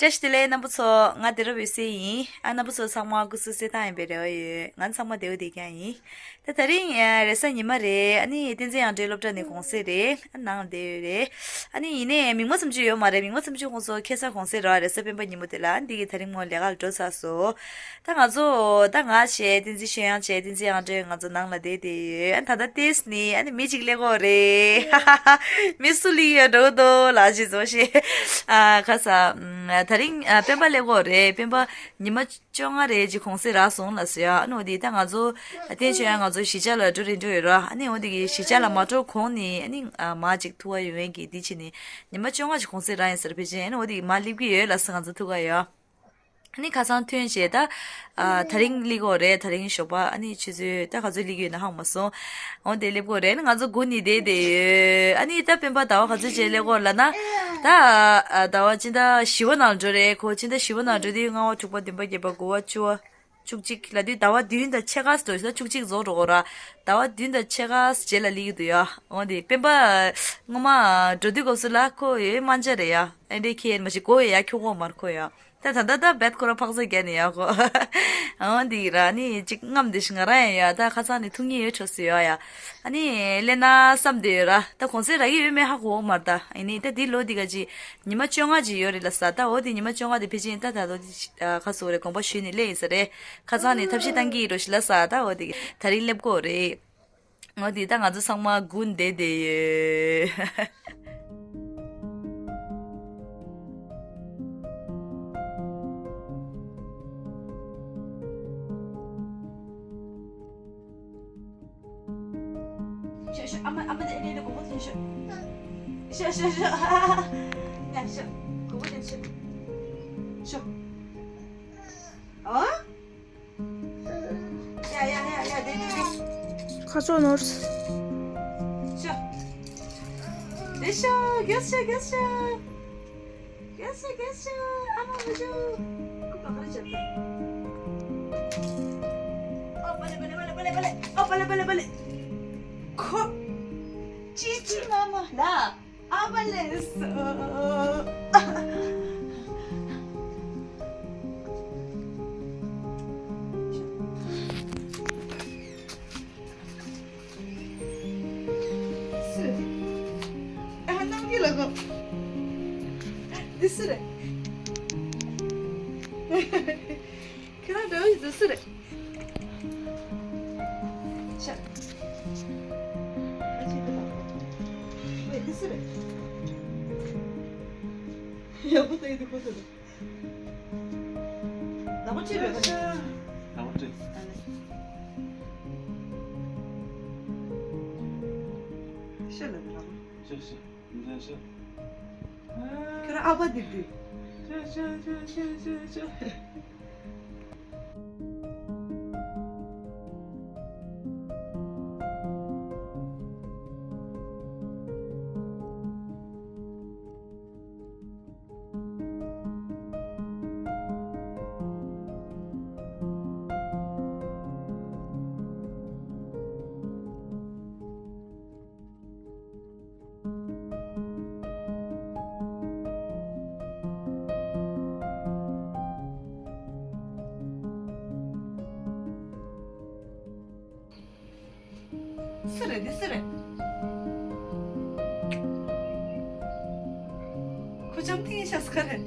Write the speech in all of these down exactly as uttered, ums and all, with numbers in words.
བཀྲ་ཤིས་བདེ་ལེགས་རྣམ་པ་ཚོ། ང་བདེ་རབ་འོད་ཟེར་ཡིན། ཨ། རྣམ་པ་ཚོ་ཚང་མ་སྐུ་གཟུགས་གསལ་ཐང་ཡིན་པའི་རེ་བ་ཡོད། ང་ཚང་མ་བདེ་བོ་བདེ་རྐྱང་ཡིན། ད་དེ་རིང་རེས་གཟའ་ཉི་མ་རེད། ཨ་ནི་བསྟན་འཛིན་དབྱངས་སྒྲོན་སློབ་གྲྭ་ནས་གུང་སེང་རེད། ཨ། ནང་ལ་བསྡད་ཡོད་རེད། ཨ་ནི་ཡིན་ནའི་མིག་དམར་ཙམ་ཅིག་ཡོད་མ་རེད། མིག་དམར་ཙམ་ཅིག་ཁོང་ཚོ་ཁ་སང་གུང་སེང་རེད། རེས་གཟའ་སྤེན་པ་ཉིན་མོ་དེ་ལ། ཨ། འདི་གི་དེ་རིང་མོ་ལས་ཀ་ལ་འགྲོ་ཚར་སོང་། ད་ང་ཚོ། ད་ང་བྱས། བསྟན་འཛིན་ཤོད་དབྱངས་བྱས། བསྟན་འཛིན་དབྱངས་སྒྲོན་ང་ཚོ་ནང་ལ་བསྡད་དེ་ཡོད། ཨ། ད་ལྟ་ལྟས་ནི། ཨ་ནི་མི་གཅིག་སླེབས་ཀྱི་ཡོད་རེད། མི་སུ་སླེབས་ཡོད་འགྲོ་འདུག་ལ་ཞེས་ཚོ་ཤེས། ཨ། ཁ་ས། ཨམ། དེ་རིང་ཨ་སྤེན་པ་སླེབས་ཀྱི་ཡོད་རེད། སྤེན་པ་ཉི་མ་བཅོ་ལྔ་རེད་ཅིག་གུང་སེང་རག་སོང་ལ་ཟེར་ཡ། ཨ་ནི་འོ་དེ་ད་ང་ཚོ། ཨ། བསྟན་ཆོས་ཡང་ང་ཚོ་གཞིས་ཆགས་ལ་འགྲོ་རན་འགྲོ་ཡོད་ར། ཨ་ནི་འོ་དེ་གི་གཞིས་ཆགས་ལ་མ་འགྲོ་གོང་ནས། ཨ་ནི་ཨ་མ་གཅིག་ཐུག་ག་ཡོང་མཁན་གྱི་དེ་བྱས་ནས་ཉི་མ་བཅོ་ལྔ་ཅིག་གུང་སེང་རག་ཡིན་ཟེར། ཕལ་ཆེར། ཨ་ནི་འོ་དེ་གི་མ་སླེབས་ཀྱི་ཡོད་ལ་ཟེར། ང་ཚོ་ཐུག་ག་ཡོད། ཨ་ནི་ཁ་སང་ཐོན་བྱས། ད་ཨ་དེ་རིང་སླེབས་ཀྱི་ཡོད་རེད། དེ་རིང་ཞོགས་པ། ཨ་ནི་ཆུ་ཚོད། ད་ག་ཚོད་སླེབས་ཀྱི་ཡོད་ན་ཧ་གོ་མ་སོང་། འོ་དེ་སླེབས་ཀྱི་ཡོད་རེད། ཨ་ནི་ང་ཚོ་སྒུག་ནས་བསྡད་བསྡད་ཡོད། ཨ་ནི་ད་སྤེན་པ་ཟླ་བ་ག་ཚོད་བྱས་སླེབས་ཀྱི་ཡོད་ལབ་ན། ད་ཨ་ཟླ་བ་སྤྱི་ཟླ་བཞི་པ་ནང་འགྲོ་རེད། ཁོ་སྤྱི་ཟླ་བཞི་པ་ནང་འགྲོ་དུས་ལྔ་པ་དྲུག་པ་བདུན་པ་བརྒྱད་པ་དགུ་པ་བཅུ་པ། བཅུ་གཅིག་ལབ་དུས་ཟླ་བ་བདུན་དང་ཕྱེད་ཀ་ཙམ་འགྲོ་ཞིག་ད་བཅུ་གཅིག་རྫོགས་འགྲོ་གི་ར། ཟླ་བ་བདུན་དང་ཕྱེད་ཀ་རྗེས་ལ་སླེབས་ཀྱི་འདུག་ཡ། འོ་དེ་སྤེན་པ་སྔོན་མ་འགྲོ་དུས་སྐབས་སུ་ལ་ཁོ་ཡོད་མ་འཇའ་རེད་ཡ། ཨེ་འདྲའི་ཁྱེད་མ་ཞིག་གོ་ཡ། ཡ་ཁྱོད་གོ་མར་ཁོ་ཡ། ད་ད་ད་ད་རྦད་ཁོ་ར་འཕག་འཚག་རྒྱག་ནས་ཡ་ཁོ། འོ་འདི་ར་ནི་ཅིག་རྔམ་བསྡད་ཤག་ང་རང་ཡང་ཡ། ད་ཁ་སང་ནས་ཐུག་མཁན་ཡོད་འགྲོ་སྲིད་ཡ་ཡ། ཨ་ནི་སླེབས་ན་བསམ་བསྡད་ཡོད་ར། ད་གུང་སེང་རག་གི་ཡོད་མེད་ཧ་གོ་མ་རེད། ད་ཡིན་ནའི་ད་འདི་ལོ་འདི་ག་ཅིག་ཉི་མ་བཅོ་ལྔ་ཅིག་ཡོད་རེད་ལབ་ས། ད་འོ་དེ་ཉི་མ་བཅོ་ལྔ་དེ་ཕལ་ཆེར་ད་ད་ལོ་འདི་ཨ་ཁ་སོ་རེད། དགོངས་པ་ཞུས་ནས་སླེབས་ཡིན་ས་རེད། ཁ་སང་ནས་ཐབས་ཤེས་བཏང་གི་ཡིན་འགྲོ་ཞིག་ལབ་ས། ད་འོ་དེ་དེ་རིང་སླེབས་ཀྱི་ཡོད་རེད། འོ་དེ་ད་ང་ཚོ་ཚང་མ་སྒུག་བསྡད་བསྡད་ཡོད། ཤོག་ཤོག་ཨ་མ། ཨ་མ་དེ་ཨེ་ནས་གོ་བོ་དེ་ཤོག་ཤོག་ཤོག་ཤོག་ཡ་ཤོག་གོ་བོ་དེ་ཤོག་ཤོག་ཨོ། ཡ་ཡ་ཡ་ཡ། དེ་དེ་དེ། ཁ་ཕྱོགས་ནོར། ཤོག་དེ་ཤོག་རྒྱུགས་ཤོག་རྒྱུགས་ཤོག་རྒྱུགས་ཤོག་རྒྱུགས་ཤོག་ཨ་མ་མ་ཤོག་ཀུ་པ་ག་རེ་བྱེད་པ། ཨ་པ་ལེ་པ་ལེ། ཁོ། ཅི་ཅི་མ་མ་ལ། ཨ་པ་ལེ་སོ། སུ་རེད། ཨ། ནམ་རྒྱུན་ལ་གོ། འདི་སུ་རེད། ཁྱེད་རང་འདྲ་བོ་ཞིག་འདུག་སུ་རེད། ཤ། ཨ་ཅེ་འདི་དང་། ཝེ། འདི་སུ་རེད། ཡག་པོ་ལྟ་ཡི་འདུག་ཁོ་ཚོ་འདུག་ལག་པ་ཅི་རེད། ལག་པ་ཅི། ཤ་ལ་ལག་པ། ཤ་ཤ། ཁྱོད་རང་ཨ་ཕ་འདི་འདི། སུ་རེད། འདི་སུ་རེད། ཁོ་འཇམ་ཐིང་ཤག་ག་རེ།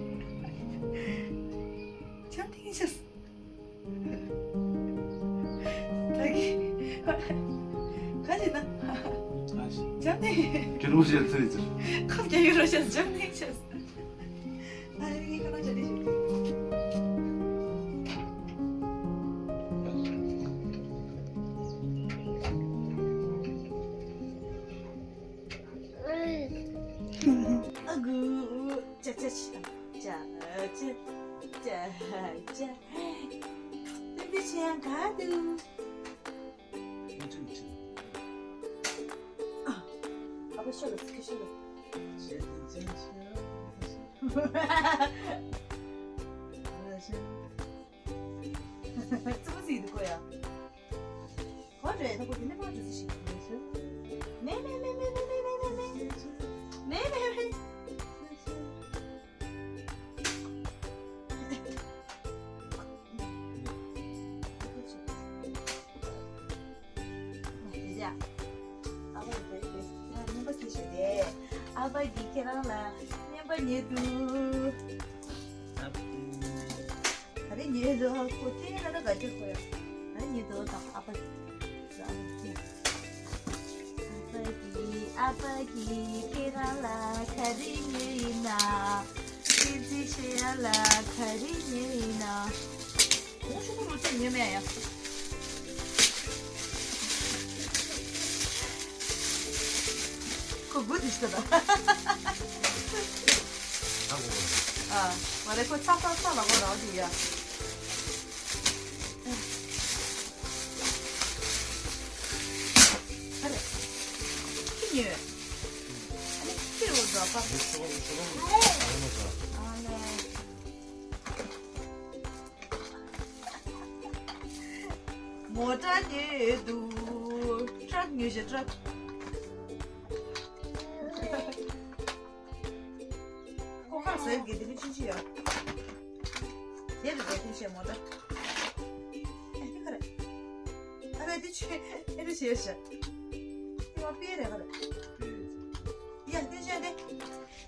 འཇམ་ཐིང་ཤག་ད་གི་ག་ཅི་ན། ཅང་ནི། ཁྱོད་རང་ཤེས་ཚོད་ཚོད། ཁབ་རྒྱག་ཡོད་རོ་ཤག་ཅང་ནི་ཤག་ཨ་རེ་ངའི་ཁ་ན་ཅ་ནི་ཤག་ཨ་གུ། ཅ་ཅ་ཅ་ཅ་ཅ་ཅ་ཅ། དེ་འདི་ཆེ་ཡང་ག་དུ། ཨ། ཨ་ཕ་ཤོ་ལ་སི་ཁི་ཤོ་ལ། ཙི་མོ་ཟིག་འདུག་གོ་ཡ། ཧོ་རེད། ད་གོ་དེ་ནས་མ་འགྲོ་ཟིག་ཞིག་མེ་མེ་མེ། ཡ། ཨ་ཕ་ཡིས་ཁྱེད་རང་ལ་སྨན་པ་ཟེར་ཞེས་ཏེ། ཨ་ཕ་གིས་ཁྱེད་རང་ལ་སྨན་པ་ཉོས་འདུག་ག་རེ་ཉོས་འདུག་ཁོ་ཐེ་ན་ད་ག་ཅིག་ཁོ་ཡ། ག་རེ་ཉོས་འདུག་དང་ཨ་ཕ། ཨ་ཕ་གིས་ཨ་ཕ་གིས་ཁྱེད་རང་ལ་ག་རེ་ཉོས་ཡིན་ན། བསྟན་འཛིན་ཆོས་དབྱངས་ལ་ག་རེ་ཉོས་ཡིན་ན། གོང་ཆུང་ཀུ་རུ་ཅིག་ཉོས་མེད་ཡ། ཁོ་དགུ་དེ་ཤི་ད། ཨ་མ་རེད། ཁོ་ཚ་ཚ་ཚ་ལ་ཁོ་རང་དེ་ཡ། ཨ་རེད། ཁྱི་ཉོས། ཨ་ནི་ཁྱི་འོ་འདྲ་པ། ཨ་ལེ། མོ་ཊ་ཉོས་འདུག་ཊྲག་ཉོས་ཤག་ཊྲག་ཁོ་ཁ་ཟེར་གི་དེ་ནི་ཆུང་ཆུང་ཡ། དེ་རེད་དེ་དེ་བྱས་མོ་ཊ། ཨ་དེ་ཁ་རེད། ཨ་རེད་དེ་ཆུ་ཨེ་རེད་བྱས་ཤག་དེ་མ་པེ་རེད་ཁ་རེད། ཡ་དེ་བྱས་དེ།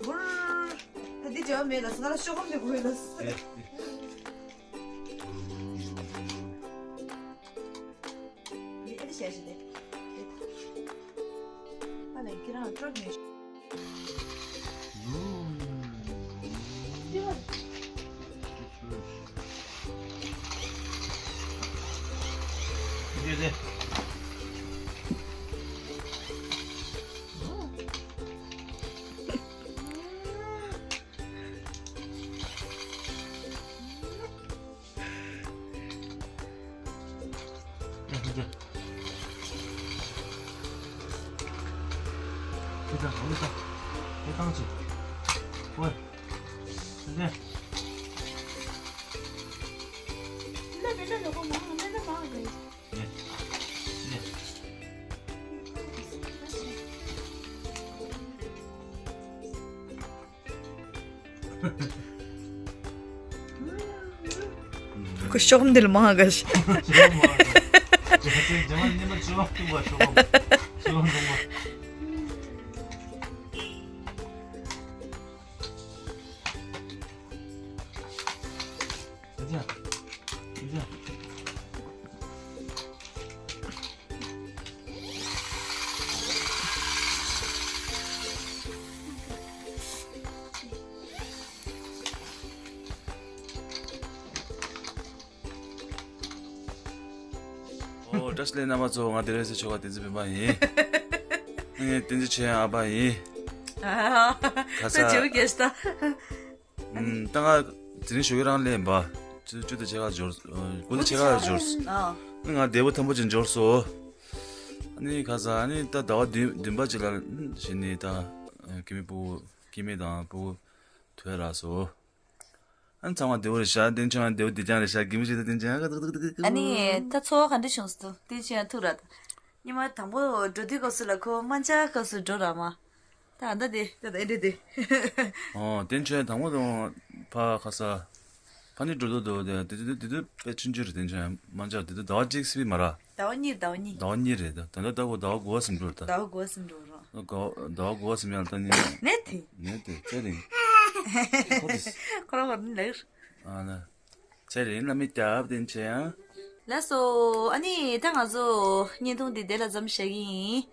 འུར། ད་འདི་བྱ་བ་མེད་ལ་ང་ལ་ཤོག་སྒམ་དེ་དགོས་ལ། ཨེ་འདི་བྱས་ཤིག་དེ། ཨ་ལས་ཁྱེད་རང་སྤྲོ་ཉོས་ཤིག་ཁོ་ཤོག་འདིལ་མང་ག་ཤི། ཨོ་བཀྲ་ཤིས་བདེ་ལེགས་རྣམ་པ་ཚོ། ང་བདེ་ལེགས་སེ་ཆོ་ག་བསྟན་འཛིན་སྤེན་པ་ཡིན། ངས་བསྟན་འཛིན་ཆོས་དབྱངས་ཨ་ཕ་ཡིན། ཁ་ས་ས་ཇེ་བུ་གེ་ཤི་ད། ད་ང་དེ་རིང་ཞོགས་ཀྱི་རང་ལས་འབའ། ཅུ་ཅུ་དང་ཕྱེད་ཀ་འབྱོར། དགུ་དང་ཕྱེད་ཀ་འབྱོར། ཨ་ནི་ང་བདེ་པོ་ཐོན་པོ་ཅིག་འབྱོར་སོ། ཨ་ནི་ཁ་ས་ཨ་ནི་ད་ཟླ་བ་བདུན་བདུན་པ་ཅིག་ལ་ཞེ་ནི་ད་སྐྱེ་དམན་སྤུ་གུ་སྐྱེ་དམན་དང་སྤུ་གུ་ཐོན་རག་སོ། ཨ་ནི་ཚང་མ་བདེ་པོ་རེད་ཤག་བསྟན་ཆོས་ཡང་བདེ་པོ་བདེ་རྐྱང་རེད་ཤག་སྐྱེ་དམན་ཅིག་ད་བསྟན་ཆོས་ཡང་ཨ་ནི་ད་ཚོར་བ་ག་འདྲ་བྱུང་སོང་། བསྟན་ཆོས་ཡང་ཐུག་ར་ད། ཉི་མ་དང་པོ་འགྲོ་དུས་སྐབས་སུ་ལ་ཁོ་དམར་འབྱར་སྐབས་སུ་འགྲོ་ར་མ། ད་ཨ་ད་དེ་ད་ད་ཨེ་འདྲ་དེ། ཨོ་བསྟན་ཆོས་དང་པོ་དང་ཕ་ཁ་ས་ཕ་ནི་འགྲོ་དོ་དོ་དེ་དེ་དེ་དེ་དེ་དཔེ་ཆུང་ཆུང་རེད། བསྟན་ཆོས་དམར་འབྱར་དེ་དེ་ཟླ་བ་གཅིག་སྲིད་པའི་མ་ར། ཟླ་བ་གཉིས་ཟླ་བ་གཉིས། ཟླ་བ་གཉིས་རེད་ད། ད་ལྟ་ད་གོ་ཟླ་བ་དགུ་བ་ཟིན་འགྲོ་རེད་ད། ཟླ་བ་དགུ་བ་ཟིན་འགྲོ་རོགས། ཟླ་བ་དགུ་བ་ཟིན་ཡང་ད་ཉིན་ནས་དེ། ནས་དེ་ཚེ་རིང་། ཁོ་དེ་ཁོ་རང་ཁོ་ནི་ལེགས། ཨ་ན། ཚེ་རིང་ལ་མི་སྐྱབས་བསྟན་ཆོས་ཡང་། ལགས་སོ། ཨ་ནི་ད་ང་ཚོ་བརྙན་ཐུང་འདི་དེ་ལ་མཚམས་བཞག་གི་ཡིན།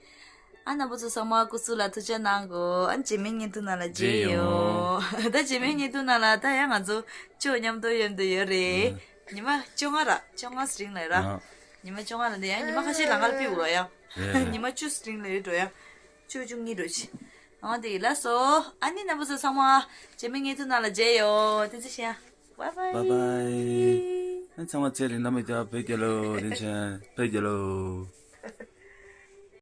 ཨ་རྣམ་པ་ཚོ་ཚང་མ་སྐུ་གཟུགས་ལ་ཐུགས་ཅག་གནང་གོ་ཨ་རྗེས་མའི་བརྙན་ཐུང་ནང་ལ་མཇལ་ཡོང་། ད་རྗེས་མའི་བརྙན་ཐུང་ནང་ལ་ད་ཡང་ང་ཚོ་ཅོ་མཉམ་དུ་ཡོང་དུ་ཡོད་རེད། ཉི་མ་བཅོ་ལྔ་ར་བཅོ་ལྔ་རིང་ལ་ར། ཉི་མ་བཅོ་ལྔ་ལ་འདི་ཡང་ཉི་མ་ཁ་ཤས་ལང་ཀར་ཕེབས་འོ་ཡ། ཉི་མ་བཅུ་རིང་ལ་ཡོད་འགྲོ་ཡ། བཅུ་བཅུ་གཉིས་འགྲོ་ཆི། ཨང་དེ་ལ་སོ། ཨ་ནི་རྣམ་པ་ཚོ་ཚང་མ་རྗེས་མའི་བརྙན་ཐུང་ནང་ལ་མཇལ་ཡོང་། དེ་ཚེ་ཤེ་ཡ། Bye bye. Bye bye. ཨ་ཚང་མ་ཚེ་རིང་ལ་མི་སྐྱབས་བོད་རྒྱལ་ལོ། བསྟན་ཆོས་བོད་རྒྱལ་ལོ།